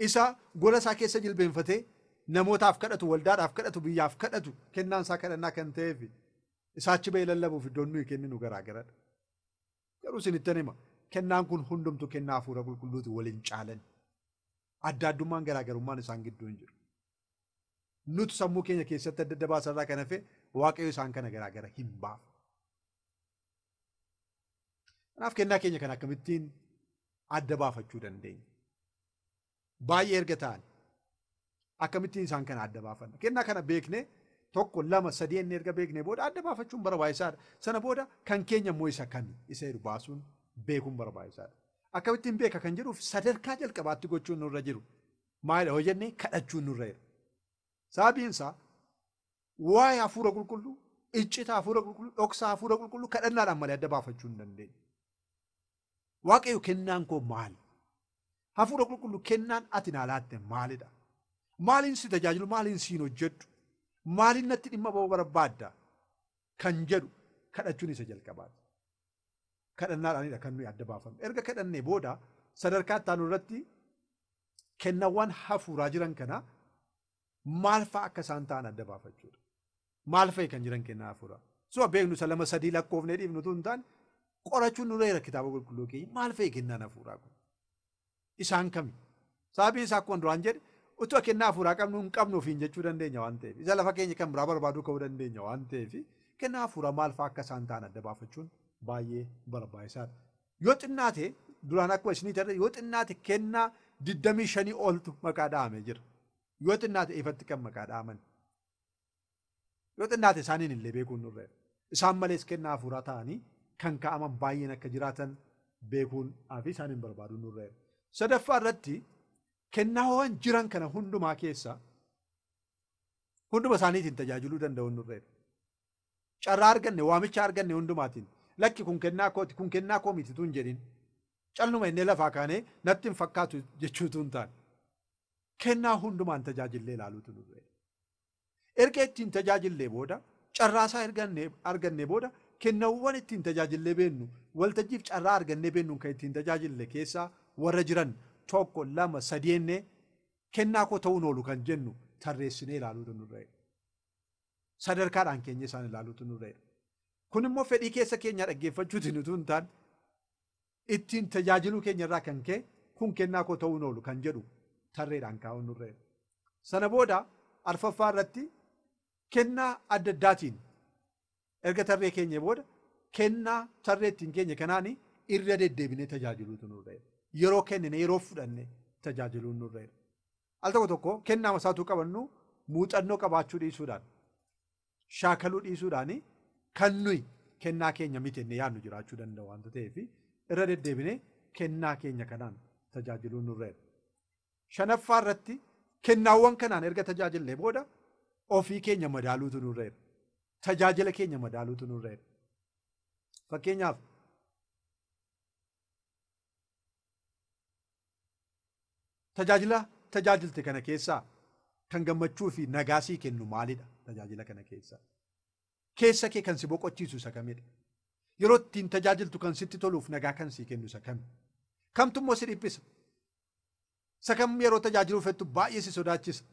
Isa gola isaa keessa jilbeenfatee namootaaf kadhatu, waldaadhaaf kadhatu, biyyaaf kadhatu, kennaan isaa kadhannaa kan ta'eef isa achi ba'ee lallabuuf iddoon nuyi kenninu garaagaradha. Garuu isinittan hima, kennaan kun hundumtu kennaa hafuura qulqulluuti waliin caalan. Adda addummaan garaagarummaan isaan gidduu hin jiru. Nuti sammuu keenya keessatti adda adda baasarraa kan hafe Waaqayyo isaan kana garaagara hin baafu. Kanaaf kennaa keenya kana akkamittiin adda baafachuu dandeenya? Baay'ee erga ta'an akkamittiin isaan kana adda baafanna? Kennaa kana beeknee 1, 2, 3 inni erga beeknee booda adda baafachuun barbaachisaadha. Sana booda kan keenya immoo isa kami isa jedhu baasuun beekuun barbaachisaadha. Akkamittiin beeka kan jedhuuf sadarkaa jalqabaatti gochuun nurra jiru. Maalidha hoo jennee kadhachuun nurra jira. Sababiin isaa waa'ee hafuura qulqulluu, iccita hafuura qulqulluu, dhoksaa hafuura qulqulluu kadhannaadhaan malee adda baafachuu hin dandeenyu. Waaqayyo kennaan koo maali? Hafuura qulqulluu kennaan ati naa laatte maalidha? Maaliin si tajaajilu? Maaliin siin hojjedhu? Maaliin natti dhimma ba'uu barbaadda? Kan jedhu kadhachuun isa jalqabaati. Kadhannaadhaanidha kan nuyi adda baafannu. Erga kadhannee booda sadarkaa itti aanu irratti kennawwan hafuuraa jiran kana maal fa'a akka isaan ta'an adda baafachuudha. Maal fa'i kan jiran kennaa hafuuraa? Suma beeknu isa 2, 3 lakkoofnee dhiifnu utuu hin taane qorachuun nurra jira kitaaba qulqulluu keenya. Maal fa'i kennaan hafuuraa kun? Isaan kami? Sababiin isaa akkuma duraan jedhe utuu kennaa hafuuraa qabnu hin qabnu ofiin jechuu dandeenya waan ta'eef, isa lafa keenya kan biraa barbaaduu ka'uu dandeenya waan ta'eef, kennaa hafuuraa maal fa'a akka isaan ta'an adda baafachuun baay'ee barbaachisaadha. Yoo xinnaate duraan akkuma isinii tarree yoo xinnaate kennaa 25 oltu maqaa dha'amee jira. Yoo xinnaate ifatti kan maqaa dha'aman. Yoo xinnaate isaaniin illee beekuun nurra jira. Isaan malees kennaa hafuuraa ta'anii kan kaa'aman baay'een akka jiraatan beekuun fi isaaniin barbaaduun nurra jira. Sadaffaa irratti kennaawwan jiran kana hundumaa keessa hunduma isaaniitiin tajaajiluu danda'uun nurra jira. Carraa arganne, waamicha arganne hundumaatiin lakki kun kennaa kooti, kun kennaa koo miti tun jedhin. Calluma inni lafaa kaanee natti hin fakkaatu jechuutu hin taane. Kennaa hundumaan tajaajillee ilaaluutu nurra jira. Erga ittiin tajaajillee booda, carraasaa arganne booda kennawwan ittiin tajaajillee beennu, waltajjiif carraa argannee beennuun kan ittiin tajaajille keessaa warra jiran 1, 2, 3 jennee kennaa koo ta'uun oolu kan jennu tarreessinee ilaaluutu nurra jira. Sadarkaadhaan keenya isaan ilaaluutu nurra jira. Kun immoo fedhii keessa keenyaa dhaggeeffachuutiin utuu hin taane ittiin tajaajiluu keenya irraa kan ka'e kun kennaa koo ta'uun oolu kan jedhu tarreedhaan kaa'uun nurra jira. Sana booda arfaffaa irratti kennaa adda addaatiin erga tarree keenya booda kennaa tarree ittiin keenya kanaani irra deddeebinee tajaajiluutu nurra jira. Yeroo kennine, yeroo fudhanne tajaajiluun nurra jira. Al tokko tokko kennaa masaatuu qabannu muuxannoo qabaachuu dhiisuudhaan, shaakaluu dhiisuudhaan kan nuyi kennaa keenya miti jennee yaadnu jiraachuu danda'u waanta ta'eef irra deddeebinee kennaa keenya kanaan tajaajiluun nurra jira. Shanaffaa irratti kennaawwan kanaan erga tajaajillee booda ofii keenya madaaluutu nurra jira. Tajaajila keenya madaaluutu nurra jira. Fakkeenyaaf tajaajila tajaajilte kana keessaa kan gammachuu fi nagaa sii kennu maalidha? Tajaajila kana keessaa keessa kee kan si boqochiisu isa kamidha? Yeroo ittiin tajaajiltu kan sitti toluuf nagaa kan sii kennu isa kami? Kamtu immoo si dhiphisa? Isa kam yeroo tajaajiluu fettu baay'ee si sodaachisa?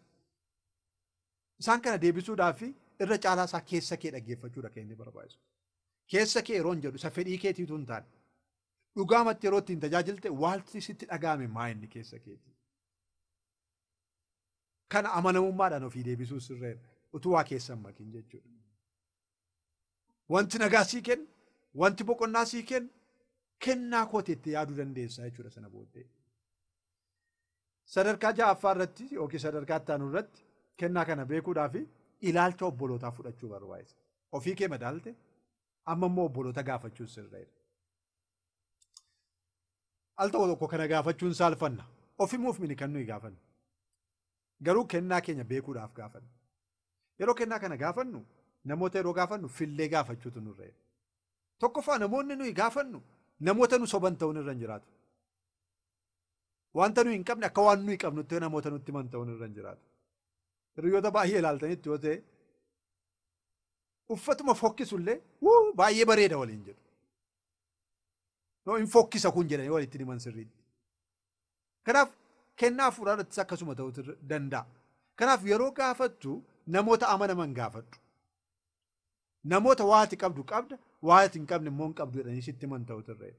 Isaan kana deebisuudhaaf irra caalaa isaa keessa kee dhaggeeffachuudha kan inni barbaachisu. Keessa kee yeroo hin jedhu isa fedhii keetiitu hin taane. Dhugaamatti yeroo ittiin tajaajilte waalti sitti dhaga'ame maa inni keessa keetii? Kana amanamummaadhaan ofii deebisuu sirreera. Utuu waa keessa hin makin jechuudha. Wanti nagaa sii kennu, wanti boqonnaa sii kennu, kennaa kooti itti yaaduu dandeessa jechuudha sana booddee. Sadarkaa ja'affaa irratti yookiin sadarkaa itti aanu irratti kennaa kana beekuudhaaf ilaalcha obbolootaa fudhachuu barbaachisa. Ofii kee madaalte amma immoo obboloota gaafachuun sirreera. Al tokko tokko kana gaafachuun saalfanna. Ofimuuf mini kan nuyi gaafannu. Garuu kennaa keenya beekuudhaaf gaafanna. Yeroo kennaa kana gaafannu namoota yeroo gaafannu fillee gaafachuutu nurra jira. Tokkoffaa namoonni nuyi gaafannu namoota nu soban ta'uun irra hin jiraatu. Wanta nuyi hin qabne akka waan nuyi qabnutti namoota nutti himan ta'uun irra hin jiraatu. Hiriyoota baay'ee ilaaltanitti yoo ta'e uffatuma fokkisullee baay'ee bareeda waliin jedhu. Hin fokkisa kun jedhanii walitti himan sirriitti. Kanaaf kennaa hafuuraa irrattis akkasuma ta'uu danda'a. Kanaaf yeroo gaafattu namoota amanaman gaafadhu. Namoota waa ati qabdu qabda, waa ati hin qabne immoo hin qabdu jedhanii sitti himan ta'utu irra jira.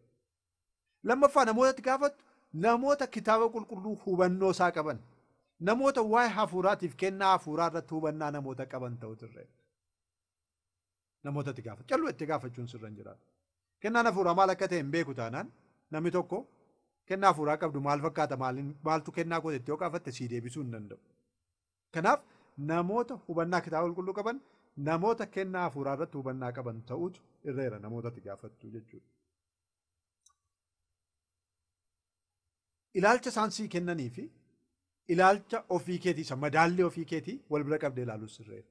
Lammaffaa namoota ati gaafattu namoota kitaaba qulqulluu hubannoo isaa qaban, namoota waa'ee hafuuraatiif kennaa hafuuraa irratti hubannaa namoota qaban ta'utu irra jira. Namoota ati gaafattu calluu itti gaafachuun sirra hin jiraatu. Kennaan hafuuraa maal akka ta'e hin beeku taanaan namni tokko kennaa hafuuraa qabdu maal fakkaata maaltu kennaa gootetti yoo gaafatte sii deebisuu hin danda'u. Kanaaf namoota hubannaa kitaaba qulqulluu qaban, namoota kennaa hafuuraa irratti hubannaa qaban ta'utu irra jira namoota ati gaafattu jechuudha. Ilaalcha isaan sii kennanii fi ilaalcha ofii keetii isa madaalli ofii keetii wal bira qabdee ilaaluus sirra jira.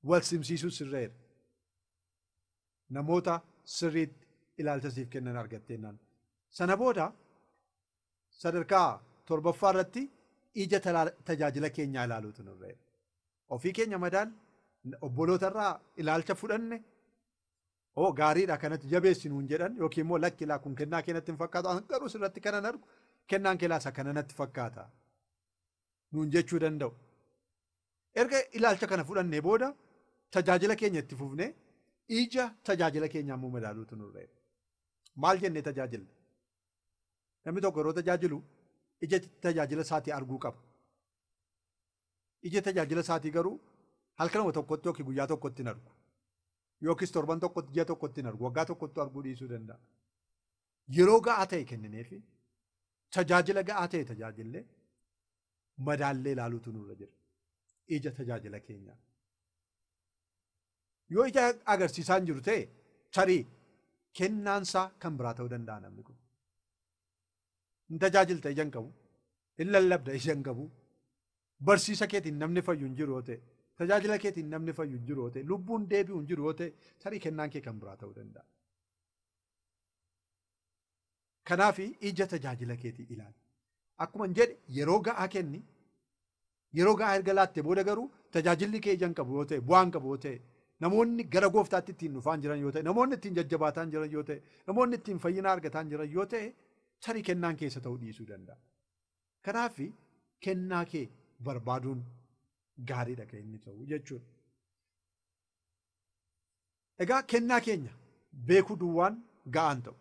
Wal simsiisuus sirra jira. Namoota sirriitti ilaalcha siif kennan argatteennaan. Sana booda sadarkaa torbaffaa irratti ija tajaajila keenyaa ilaaluutu nurra jira. Ofii keenya madaal obboloota irraa ilaalcha fudhanne gaariidha kanatti jabeessi nuun jedhan yookiin immoo lakki laa kun kennaa keenyatti hin fakkaatu garuu sirratti kanan argu kennaan kee laasa kana natti fakkaata nuun jechuu danda'u. Erga ilaalcha kana fudhannee booda tajaajila keenya itti fufnee ija tajaajila keenyaa immoo madaaluutu nurra jira. Maal jennee tajaajilla? Namni tokko yeroo tajaajilu ija tajaajila isaatii arguu qaba. Ija tajaajila isaatii garuu halkanuma tokkotti yookiin guyyaa tokkotti hin argu. Yookiis torban tokkotti, ji'a tokkotti hin argu, waggaa tokkotti arguu dhiisuu danda'a. Yeroo ga'aa ta'e kennineefi tajaajila ga'aa ta'e tajaajillee madaallee ilaaluutu nurra jira. Ija tajaajila keenyaa. Yoo ija agarsiisaa hin jiru ta'e tarii kennaansaa kan biraa ta'uu danda'a namni kun. Hin tajaajilta ija hin qabu, hin lallabda ija hin qabu, barsiisa keetiin namni fayyu hin jiru yoo ta'e, tajaajila keetiin namni fayyu hin jiru yoo ta'e, lubbuun deebi'u hin jiru yoo ta'e, tarii kennaan kee kan biraa ta'uu danda'a. Kanaaf ija tajaajila keetii ilaali. Akkuma hin jedhe yeroo ga'aa kenni, yeroo ga'aa erga laatte booda garuu tajaajilli kee ija hin qabu yoo ta'e, bu'aa hin qabu yoo ta'e, namoonni gara gooftaatti ittiin dhufaan jiran yoo ta'e, namoonni ittiin jajjabaataan jiran yoo ta'e, namoonni ittiin fayyina argataan jiran yoo ta'e, tarii kennaan keessa ta'uu dhiisuu danda'a. Kanaaf kennaa kee barbaaduun gaariidha kan inni ta'u jechuudha. Egaa kennaa keenya beekuu duwwaan ga'aan ta'u.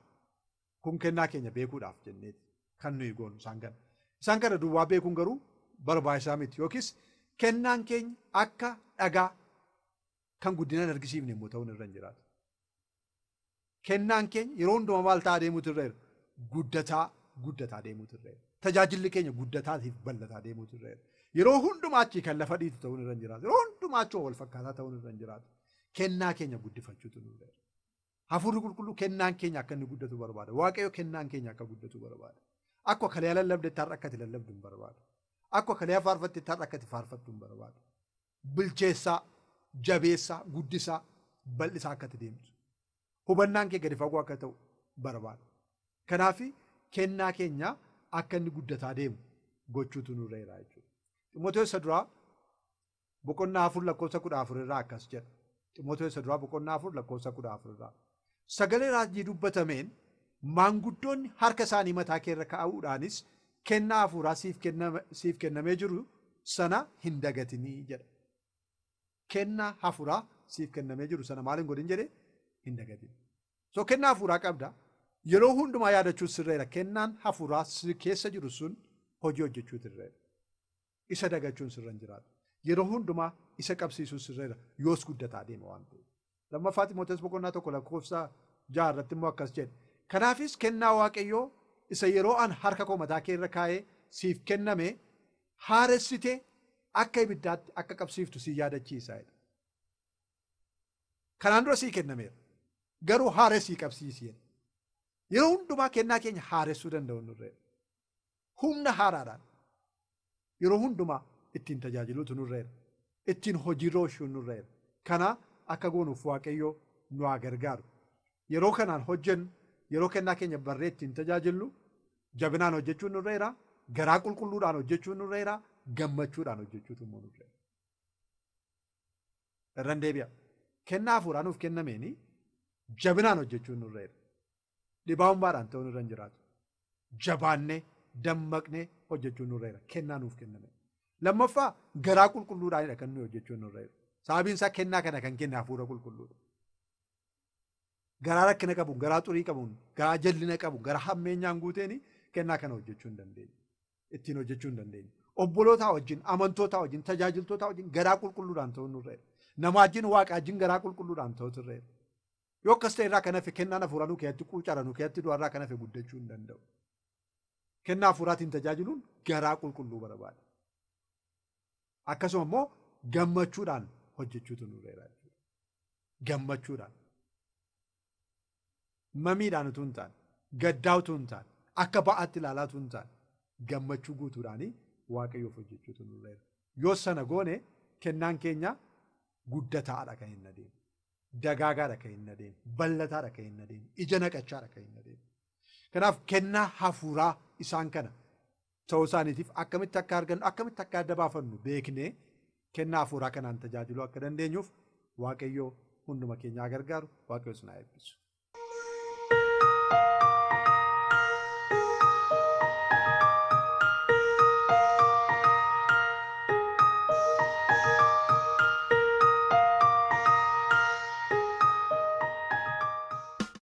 Kun kennaa keenya beekuudhaaf jenneeti kan nuyi goonu isaan kana. Isaan kana duwwaa beekuun garuu barbaachisaa miti. Yookiis kennaan keenya akka dhagaa kan guddina hin argisiifne immoo ta'uun irra hin jiraatu. Kennaan keenya yeroo hundumaa maal ta'aa deemuutu irra jira? Guddataa guddataa deemuutu irra jira. Tajaajilli keenya guddataatiif bal'ataa deemuutu irra jira. Yeroo hundumaa achii kan lafa dhiitu ta'uun irra hin jiraatu. Yeroo hundumaa achii wal fakkaataa ta'uun irra hin jiraatu. Kennaa keenya guddifachuutu nurra jira. Hafuurri qulqulluu kennaan keenya akka inni guddatu barbaada. Waaqayyo kennaan keenya akka guddatu barbaada. Akkuma kalee lallabdetti har'a akka ati lallabdu hin barbaadu. Akkuma kalee faarfattetti har'a akka ati faarfattu hin barbaadu. Bilcheessaa, jabeessaa, guddisaa, bal'isaa akka ati deemtu. Hubannaan kee gadi fagoo akka ta'u barbaada. Kanaaf kennaa keenya akka inni guddataa deemu gochuutu nurra jira jechuudha. Ximootewoos isa duraa boqonnaa 4 lakkoofsa 14 irraa akkas jedha. Ximootewoos duraa boqonnaa 4 lakkoofsa 14 irraa. Sagalee raajii dubbatameen maanguddoonni harka isaanii mataa kee irra kaa'uudhaanis kennaa hafuuraa siif kennamee jiru sana hin dagatinii jedha. Kennaa hafuuraa siif kennamee jiru sana maal hin godhin jedhee hin dagatin. So kennaa hafuuraa qabda. Yeroo hundumaa yaadachuun sirreera. Kennaan hafuuraa si keessa jiru sun hojii hojjechuutu irreera. Isa dagachuun sirra hin jiraatu. Yeroo hundumaa isa qabsiisuun sirreera. Yoos guddataa deema waan ta'eef. Lammaffaa Ximootewoos boqonnaa 1 lakkoofsa 6 irratti immoo akkas jedhe. Kanaafis kennaa Waaqayyoo isa yeroo an harka koo mataa kee irra kaa'ee siif kenname haaressite akka ibiddaatti akka qabsiiftu si yaadachiisa. Kanaan dura sii kennameera. Garuu haaressii qabsiisi. Yeroo hundumaa kennaa keenya haaressuu danda'u nurreera. Humna haaraadhaan yeroo hundumaa ittiin tajaajiluutu nurreera. Ittiin hojiirra oolchuun nurreera. Kana akka goonuuf Waaqayyoo nu haa gargaaru. Yeroo kanaan hojjennu, yeroo kennaa keenya barree ittiin tajaajillu, jabinaan hojjechuun nurreera, garaa qulqulluudhaan hojjechuun nurreera, gammachuudhaan hojjechuutu immoo nurreera. Irraan deebi'a. Kennaa hafuuraa nuuf kennameeni jabinaan hojjechuun nurreera. Dhibaa'ummaadhaan ta'uun irra hin jiraatu. Jabaannee, dammaqnee hojjechuun nurreera. Kennaa nuuf kenname. Lammaffaa garaa qulqulluudhaanidha kan nuyi hojjechuun nurreera. Sababiin isaa kennaa kana kan kenne hafuura qulqulluudha. Garaa rakkina qabuun, garaa xurii qabuun, garaa jallina qabuun, garaa hammeenyaan guuteeni kennaa kana hojjechuu hin dandeenyu. Ittiin hojjechuu hin dandeenyu. Obbolootaa wajjin, amantootaa wajjin, tajaajiltootaa wajjin garaa qulqulluudhaan ta'uun nurreera. Nama wajjin, waaqa wajjin garaa qulqulluudhaan ta'utu irreera. Yoo akkas ta'e irraa kan hafe kennaan hafuuraa nu keessatti quucara, nu keessatti du'arraa kan hafe guddachuu hin danda'u. Kennaa hafuuraatiin tajaajiluun garaa qulqulluu barbaada. Akkasuma immoo gammachuudhaan hojjechuutu nurreera jechuudha. Gammachuudhaan. Mamiidhaan utuu hin taane, gaddaa utuu hin taane, akka ba'aatti ilaalaa utuu hin taane, gammachuu guutuudhaanii Waaqayyoof hojjechuutu nurreera. Yoo sana goone kennaan keenya guddataadha kan hin adeemu. Dagaagaadha kan hin adeemu. Ballataadha kan hin adeemu. Ija naqachaadha kan hin adeemu. Kanaaf kennaa hafuuraa isaan kana ta'uu isaaniitiif akkamitti akka argannu, akkamitti akka adda baafannu beeknee kennaa hafuuraa kanaan tajaajiluu akka dandeenyuuf Waaqayyoo hunduma keenyaa gargaaru. Waaqayyo isin haa eebbisu.